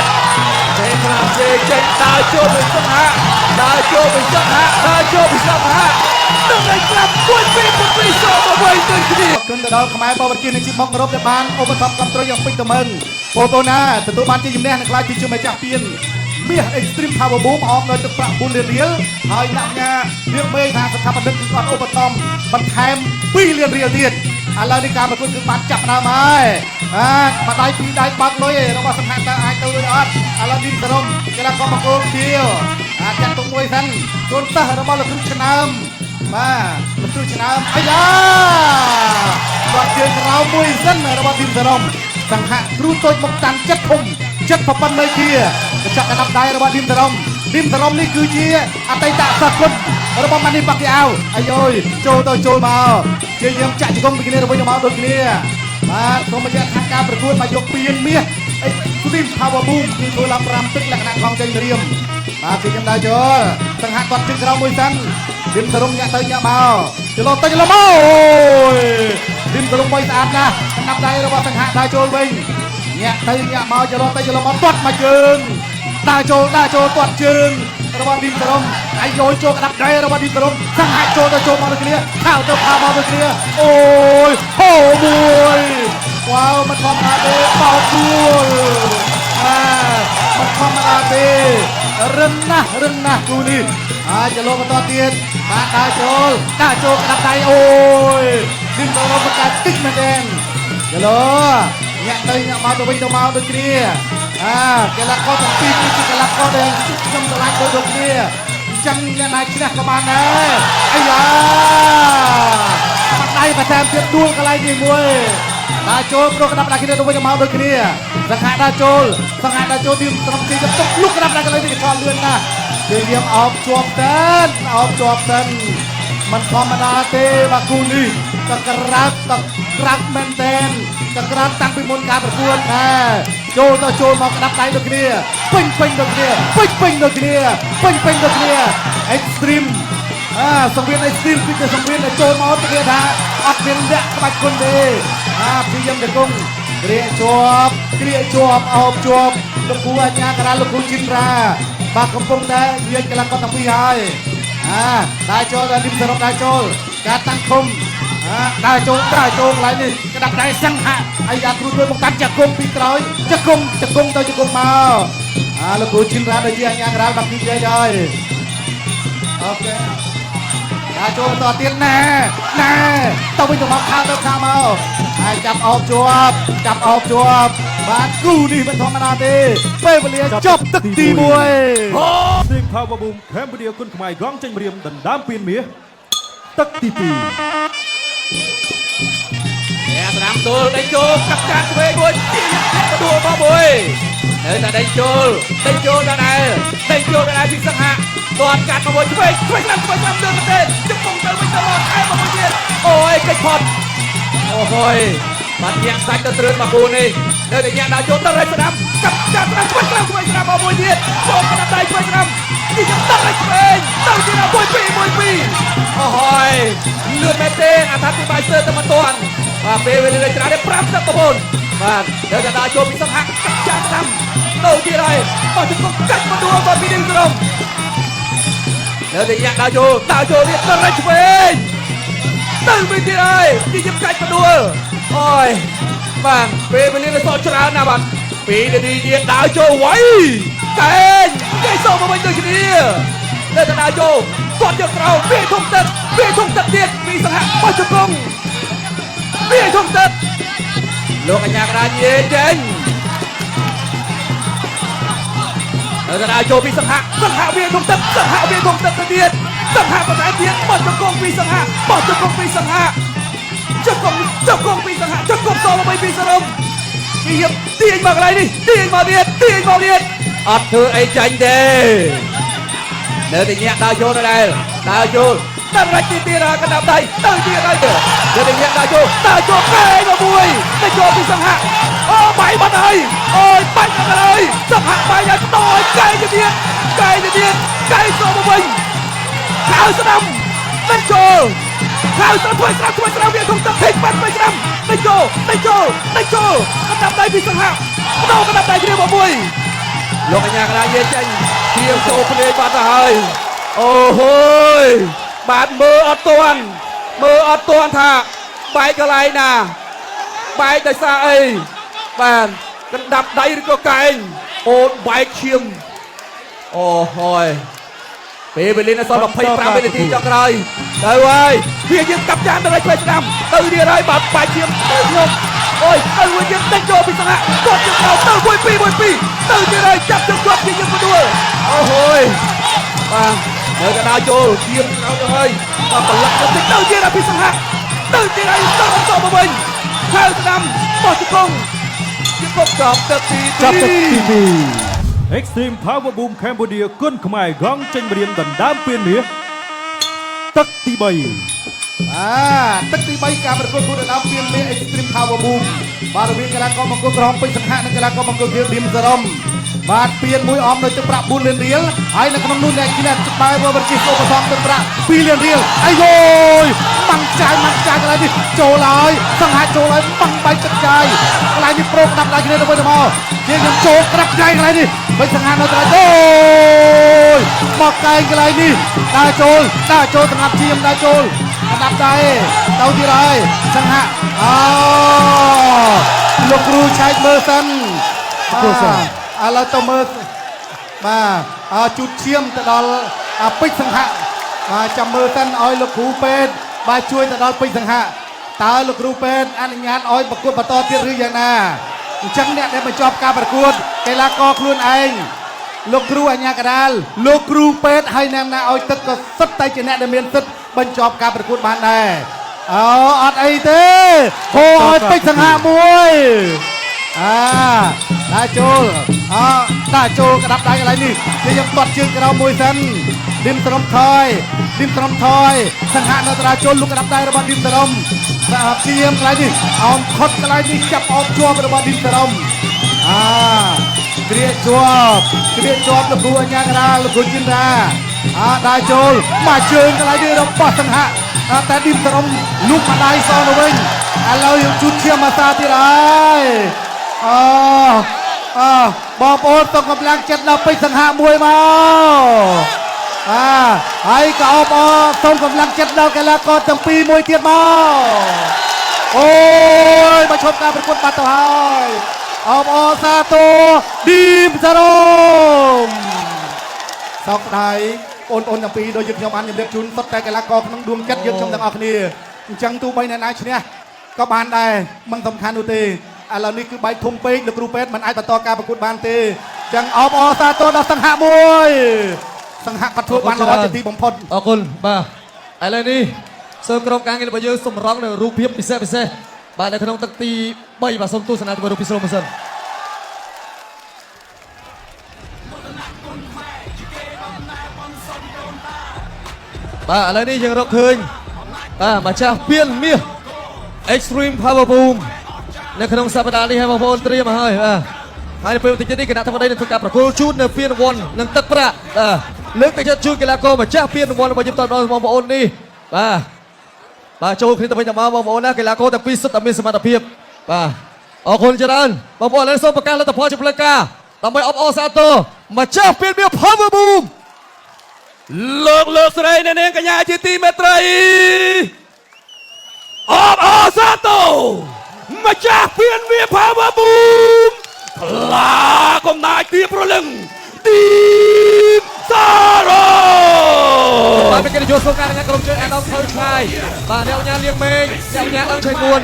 ទៀតទេក្រាបទេចេញដើរចូលពីសង្ហៈដើរចូលពីសង្ហៈដើរចូលពីសង្ហៈនឹងឲ្យក្រាប1 2 7សមកវិញដូចគ្នា គុណទៅដល់ខ្មែរបវរជានឹងជាមកគោរពដែលបានឧបត្ថម្ភគ្រប់គ្រងយ៉ាងពេញទំហឹងបងប្អូនណាទទួលបានជាជំនះនិងក្លាយជាម្ចាស់ពានមាស Extreme Power Boom អមដោយទឹកប្រាក់4លានរៀលហើយអ្នកញ៉ារៀបមេថាស្ថាបនិកគឺគាត់ឧបត្ថម្ភបន្ថែម2លានរៀលទៀតឥឡូវនេះការប្រកួតគឺបានចាប់ផ្ដើមហើយបាទម្ដាយពីរដៃបើកលុយរបស់សំខាន់តើអាចទៅរួចអត់ឥឡូវនេះក្រុមកីឡាករបង្គោលខៀវអាចចាត់ទុកមួយសិនកូនសិស្សរបស់លោកគ្រូឆ្នើមបាទលោកគ្រូឆ្នើមអាយ៉ាគាត់ជើងក្រោមមួយសិនរបស់ធីមសរំសង្ហៈគ្រូតូចមកតាំងចិត្តធំចិត្តប្រពន្ធនៅជាកញ្ចក់កណ្ដាប់ដៃរបស់ធីមសរំធីមសរំនេះគឺជាអតីតសិស្សគុណរបស់ម៉ានីប៉ាគីអាវអាយយចូលទៅចូលមកជាយាមចាក់ជង្គង់ពីគ្នាទៅវិញទៅមកដូចគ្នាបាទសូមបញ្ជាក់ថាការប្រកួតមកយកពានមាស Extreme Power Boom គឺធ្វើឡើង5ទឹកលក្ខណៈខំចេញរៀមបាទគឺខ្ញុំដើរចូលសង្ហៈគាត់ជើងក្រោមមួយសិនឌីមសរុំញាក់ទៅញាក់មកចលោទៅចលោមកអូយឌីមសរុំមួយស្អាតណាស់កណ្ដាប់ដៃរបស់សង្ហៈដើរចូលវិញញាក់ទៅញាក់មកចលោទៅចលោមកទាត់មកជើងដើរចូលដើរចូលទាត់ជើងរបស់ឌីមសរុំអាយយចូលកណ្ដាប់ដៃរបស់ឌីមសរុំសង្ហៈចូលទៅចូលមកដូចគ្នាខៅទៅខៅមកដូចគ្នាអូយហូមួយវ៉ាវមិនធម្មតាទេបោកដួលបាទមិនធម្មតាទេរឹងណាស់រឹងណាស់គូនេះអាចចលោបន្តទៀតបាទដើរចូលដើរចូលក្តាប់ដៃអូយឌីមសរុំបង្កើតតិចមែនទេចលោញាក់ទៅញាក់មកទៅវិញទៅមកដូចគ្នាអាកីឡាករទាំងពីរគឺជាកីឡាករដែលខ្ញុំស្រឡាញ់ដូចគ្នាអញ្ចឹងអ្នកណាឈ្នះក៏បានដែរអាយ៉ាបាត់ដៃបន្ថែមទៀតដួលកន្លែងនេះមួយដើរចូលប្រកដាប់ដៃគ្នាទៅវិញទៅមកដូចគ្នាសង្ហាដើរចូលសង្ហាដើរចូលទីត្រឹមទីទុកលុកកដាប់ដៃកន្លែងនេះកឆលឿនណាស់ជាយាមអោបជាប់តែនអោបជាប់តែនមិនធម្មតាទេបាទគូនេះតក្រើកតក្រើកមែនតែនតក្រើកតាំងពីមុនការប្រកួតដែរចូលទៅចូលមកក្តាប់ដៃដូចគ្នាពេញពេញដូចគ្នាពេញពេញដូចគ្នាពេញពេញដូចគ្នា Extreme អាសង្វៀន Extreme គឺជាសង្វៀនដែលចូលមកគេថាអត់មានលាក់ក្បាច់គុណទេអាព្យាយាមទៅគង់គ្រាជាប់គ្រាជាប់អោបជាប់លោកគ្រូអាញាការាលោកគ្រូជីនរ៉ាបាទកំពុងតែនិយាយកីឡាករទាំងពីរហើយអាដើរចូលដល់លឹមសរុបដើរចូលការតាំងឃុំអាដើរចូលដើរចូលកន្លែងនេះក្តាប់ដៃសង្ហៈអាយ៉ាគ្រូជួយបង្កាន់ចង្គង់ពីក្រោយចង្គង់ចង្គង់ទៅចង្គង់មកអាលោកគ្រូជីនរ៉ាដូចជាអាញាការាបាទគឺនិយាយហើយអូខេដើរចូលបន្តទៀតណែណែទៅវិញទៅមកខាងទៅខាងមកហើយចាប់អោបជាប់ចាប់អោបជាប់បាទគូនេះមិនធម្មតាទេពេលវេលាចប់ទឹកទី1 Stream Power Boom កម្ពុជាគុណខ្មែរកងចេញរៀមដណ្ដើមពានមាសទឹកទី2 អ្នកស្ដាំទល់ដេញចូលកាប់ចាក់ឆ្វេងមួយទីអ្នកដួលមកមួយនៅតែដេញចូលដេញចូលដដែលដេញចូលដដែលពីសង្ហៈទាត់កាត់មកមួយឆ្វេងឆ្វេងស្ដាំឆ្វេងស្ដាំលឿនមែនទេជង្គង់ទៅវិញទៅមកថែមមកមួយទៀតអូយកិច្ចផុតអូហយបាត់ញាក់សាច់ទៅត្រឿនមកគូនេះនៅតែញាក់ដល់ចូលទៅរៃស្ដាំកាប់ចាក់ស្ដាំឆ្វេងស្ដាំឆ្វេងស្ដាំមកមួយទៀតចូលកណ្ដាប់ដៃឆ្វេងស្ដាំនេះខ្ញុំតរៃឆ្វេងទៅទៀត1 2 1 2អូហយលឿនមែនទេអត្ថាធិប្បាយស្ទើរតែមិនទាន់បាទពេលវេលាច្រើនទេ5-9បាទនៅតែដល់ចូលពីសង្ហៈកាប់ចាក់ស្ដាំទៅទៀតហើយបោះជង្គង់កាច់មកដួលមកពីនេះក្រុមនៅតែញាក់ដល់ចូលដល់ចូលទៀតទៅរៃឆ្វេងទៅវិញទៀតហើយទីខ្ញុំកាច់មកដួលអូយបាទពេលវេលានៅសល់ច្រើនណាស់បាទ2នាទីទៀតដើរចូលໄວកែងគេសោមកវិញដូចគ្នានៅតែដើរចូលគាត់យកក្រោមវាធំទឹកវាធំទឹកទៀតពីសង្ហៈបោះជង្គង់វាធំទឹកលោកអញ្ញាកដាញេចេញនៅតែដើរចូលពីសង្ហៈសង្ហៈវាធំទឹកសង្ហៈវាធំទឹកទៅទៀតសង្ហៈបន្ថែមទៀតបោះជង្គង់ពីសង្ហៈបោះជង្គង់ពីសង្ហៈជង្គង់ជង្គង់ពីសង្ហៈជង្គង់សល់មកពីសរុំពីយទាញមកកន្លែងនេះទាញមកទៀតទាញមកទៀតអត់ធ្វើអីចាញ់ទេនៅតែញាក់ដើរចូលដដែលដើរចូលតែរ៉ាច់ទៀតទៀតហើយកណ្ដាប់ដៃទៅទៀតហើយនៅតែញាក់ដើរចូលដើរចូលកែមកមួយទៅចូលពីសង្ហៈអូបាយបាត់ហើយអូយបាច់បាត់ហើយសង្ហៈបាយហើយតយកែទៅទៀតកែទៅទៀតកែសមកវិញខៅស្ដាំដេញចូលខៅស្ដាំធ្វើស្ដាំធ្វើស្ដាំវាធំទឹកធីកបាត់ធ្វើស្ដាំដេញចូលដេញចូលដេញចូលកណ្ដាប់ដៃពីសង្ហៈបដោកណ្ដាប់ដៃគ្នាមកមួយ លោកកញ្ញាកណ្ដាលយាចេញជាងចូលភ្លេបាត់ទៅហើយអូហូយបាទមើលអត់ទាន់មើលអត់ទាន់ថាបែកកន្លែងណាបែកដោយសារអីបាទកណ្ដាប់ដៃឬក៏កែងអូនបែកឈាមអូហូយពេលវេលានៅសល់25វិនាទីចុងក្រោយទៅហើយវាយើងកាប់ចានទៅឲ្យឆ្វេងស្ដាំទៅទៀតហើយបាទបែកឈាមទៅខ្ញុំអូយទៅវិញយើងដេញចូលពីសង្ហៈគាត់ជើងក្រោមទៅ1 2 1 2ទៅទៀតហើយចាប់ជើងគាត់ជាយើងផ្ដួលអូហូយបាទនៅកណ្ដាលចូលឈាមក្រោមទៅហើយបាទប្រឡាក់ទៅតិចទៅទៀតហើយពីសង្ហៈទៅទៀតហើយទៅបន្តមកវិញខៅស្ដាំបោះជង្គង់ជាកប់ចាប់ទឹកទី ចាប់ទឹកទី2 Extreme Power Boom Cambodia គុនខ្មែរកងចេញម្រាមដណ្ដើមពានមាសទឹកទី3 បាទទឹកទី3ការប្រកួតគូដណ្ដើមពានមាស Extreme Power Boom បាទរវាងកីឡាករបង្គោលក្រហមពេជ្រសង្ហៈនិងកីឡាករបង្គោលខៀវឌីមសរ៉ុមបាទពានមួយអមដោយទឹកប្រាក់4លានរៀលហើយនៅក្នុងនោះអ្នកឈ្នះបែបវរជិះឧបត្ថម្ភទឹកប្រាក់2លានរៀលអាយយបាំងចាយបាំងចាយកន្លែងនេះចូលហើយសង្ហៈចូលហើយបាំងបែកទឹកចាយកន្លែងនេះប្រោកដាប់ដៃគ្នាទៅវិញទៅមកជាខ្ញុំចូលក្រាប់ចាយកន្លែងនេះពេជ្រសង្ហៈនៅត្រង់អូយមកកែងកន្លែងនេះដើរចូលដើរចូលស្ងាត់ជាមដើរចូលស្ដាប់ដែរទៅទៀតហើយសង្ហៈអូលោកគ្រូឆែកមើលសិនបាទឥឡូវទៅមើលបាទអជូតឈាមទៅដល់ពេជ្រសង្ហៈបាទចាំមើលសិនឲ្យលោកគ្រូពេទ្យបាទជួយទៅដល់ពេជ្រសង្ហៈតើលោកគ្រូពេទ្យអនុញ្ញាតឲ្យប្រកួតបន្តទៀតឬយ៉ាងណាអញ្ចឹងអ្នកដែលបញ្ចប់ការប្រកួតកីឡាករខ្លួនឯងលោកគ្រូអញ្ញាកដាលលោកគ្រូពេទ្យហើយអ្នកណាឲ្យទឹកក៏សុទ្ធតែជាអ្នកដែលមានសិទ្ធិបញ្ចប់ការប្រកួតបានដែរអូអត់អីទេហូឲ្យពេជ្រសង្ហៈមួយអាដាក់ចូលអដាក់ចូលក្តាប់ដៃកន្លែងនេះជាយើងបាត់ជើងក្រោមមួយសិនឌីមត្រំថយឌីមត្រំថយសង្ហៈនៅត្រាចូលលុកក្តាប់ដៃរបស់ឌីមត្រំព្យាយាមកន្លែងនេះអោមខុតកន្លែងនេះចាប់អោបជាប់របស់ឌីមត្រំអាគ្រាជាប់គ្រាជាប់លោកគ្រូអញ្ញាកដាលលោកគ្រូចិនរាអាដើរចូលមកជើងកន្លែងនេះរបស់សង្ហៈតែឌីមត្រំលុកម្ដាយសងទៅវិញឥឡូវយើងជូតឈាមអាសាទៀតហើយអអបងប្អូនសូមកម្លាំងចិត្តដល់ពេជ្រសង្ហៈមួយមកអាហើយក៏អបអរសូមកម្លាំងចិត្តដល់កីឡាករទាំងពីរមួយទៀតមកអូយមកឈប់ការប្រកួតបាត់ទៅហើយអបអរសាទរឌីមសារ៉ុមសោកស្ដាយបងប្អូនទាំងពីរដោយយើងខ្ញុំបានជម្រាបជូនសុទ្ធតែកីឡាករក្នុងដួងចិត្តយើងខ្ញុំទាំងអស់គ្នាអញ្ចឹងទោះបីអ្នកណាឈ្នះក៏បានដែរមិនសំខាន់នោះទេឥឡូវនេះគឺបែកធំពេកលោកគ្រូពេទ្យមិនអាចបន្តការប្រកួតបានទេអញ្ចឹងអបអរសាទរដល់សង្ហៈមួយសង្ហៈគាត់ធ្វើបានល្អជាទីបំផុត អរគុណបាទឥឡូវនេះសូមក្រុមការងាររបស់យើងសម្រងនៅរូបភាពពិសេសពិសេសបាទនៅក្នុងទឹកទី3បាទសូមទស្សនាជាមួយរូបពិសេសមួយសិនបាទឥឡូវនេះយើងរកឃើញបាទម្ចាស់ពានមាស Extreme Power Boom នៅក្នុងសប្តាហ៍នេះឲ្យបងប្អូនត្រៀមមកហើយបាទហើយនៅពេលបន្តិចទៀតនេះគណៈធិបតីនឹងធ្វើការប្រគល់ជូននៅពានរង្វាន់និងទឹកប្រាក់បាទលើកទឹកចិត្តជូនកីឡាករម្ចាស់ពានរង្វាន់របស់យើងតដល់បងប្អូននេះបាទបាទចូលគ្នាទៅវិញទៅមកបងប្អូនណាកីឡាករទាំងពីរសុទ្ធតែមានសមត្ថភាពបាទអរគុណច្រើនបងប្អូនឥឡូវសូមប្រកាសលទ្ធផលជាផ្លូវការដើម្បីអបអរសាទរម្ចាស់ពានមាស Power Boom លោកលោកស្រីអ្នកនាងកញ្ញាជាទីមេត្រីអបអរសាទរម្ចាស់ពានមាស Power Boom ខ្លាកំណាចទីប្រលឹងទីមសារ៉ូ បាទមានកិត្តិយសក្នុងការរំលឹកក្រុមជើងអាដាមខូចឆាយបាទអ្នកអញ្ញាលៀងមេងអ្នកអញ្ញាអឹងឆៃងួន